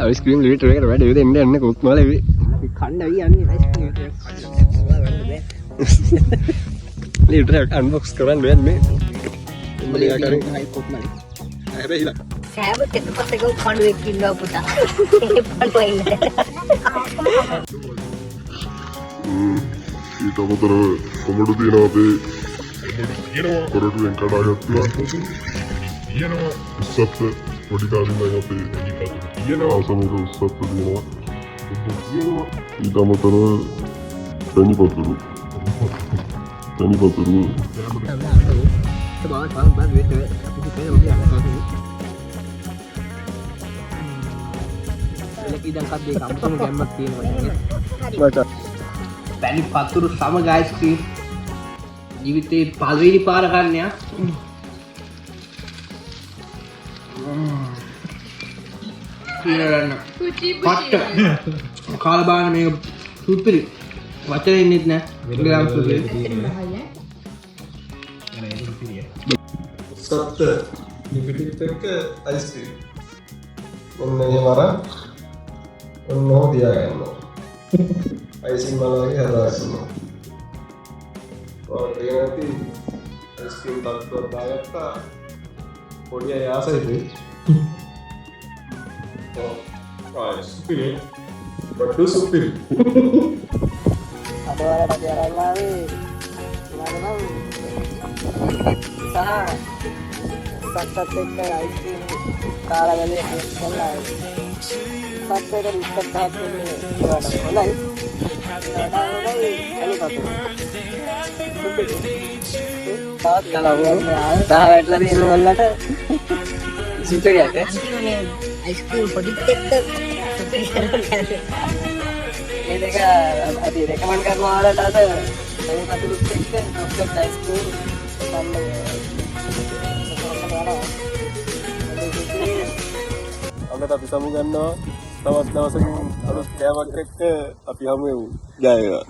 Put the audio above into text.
Ice cream litre එකට වැඩ දෙන්න යන්නේ කොක් මල වෙයි. අපි කන්න වෙයි යන්නේ අයිස්ක්‍රීම් එක කන්න. ලීටර් එක අන්බොක්ස් කරන්න යන්නේ. උඹලේ හයි කොක් මලේ. හැබැයි හිලා. සෑම තෙතපතකම පණුවෙක් ඉන්නවා පුතා. ඒ පණුවා ඉන්න. ඊට අමතරව කොමඩු තියෙනවා අපේ කොරටුවෙන් කඩාගත්තා තියෙනවා උස්සත්ත පොඩි කාලේ ඉඳන් අපේ තියෙනවා ආසම එක උස්සත්ත තියෙනවා ඊට අමතරව පැණි පතුරු පැණි පතුරු. බා බා බා වෙට අපි හිතේ මොකද යන්නේ. එලකී දැන් කද්ද ඒක අමුතුම ගැම්මක් තියෙනවා නේ. මචං. පැණි පතුරු සමග අයිස්ක්‍රීම් ජීවිතේ පළවෙනි පාර ගන්න යා. කියලා ගන්න. පට්ට. කාලා බලන්න මේක සුපිරි. වචන ඉන්නෙත් නෑ. ග්‍රෑම් සුපිරි. උස්සත්ත ලිපිටිත් එක්ක අයිස්ක්‍රීම්. ඔන්න එහෙම අරන් ඔන්න ඔහොම තියාගන්නවා. අයිසින් මල වගේ හදාගන්නවා. ඔයාලට පේනවා ඇති අයිස්ක්‍රීම් තට්ටුවක් දාගත්තා. පොඩි අය ආසයි ඉතින්. ඔව්. ආ සුපිරි. බඩු සුපිරි. අද ඔයාලට අපි අරන් ආවේ මොනවද මං සහ සත්තත් එක්ක අයිස්ක්‍රීම් කාලා බැලුවේ ටේස්ට් කරලා සත්ත එක විස්තර පහක් වෙන්නේ ඒවට හොඳයි. ඒවට හොඳයි අනිත් තවත් කලවම් තහ වැටලා තියෙන වලට සුපිරියට අයිස්ක්‍රීම් පොඩිත් එක්ක සුපිරි කරනවා. මේ දෙක අපි රෙකමන්ඩ් කරනවා ඔයාලට අද මේ පතුරුත් එක්ක චොක්ලට් අයිස්ක්‍රීම් කන්න කරන්න. අන්නට අපි සමු ගන්නවා. තවත් දවසකින් අලුත් කෑමක් එක්ක අපි හමු වෙමු. ජය වේවා.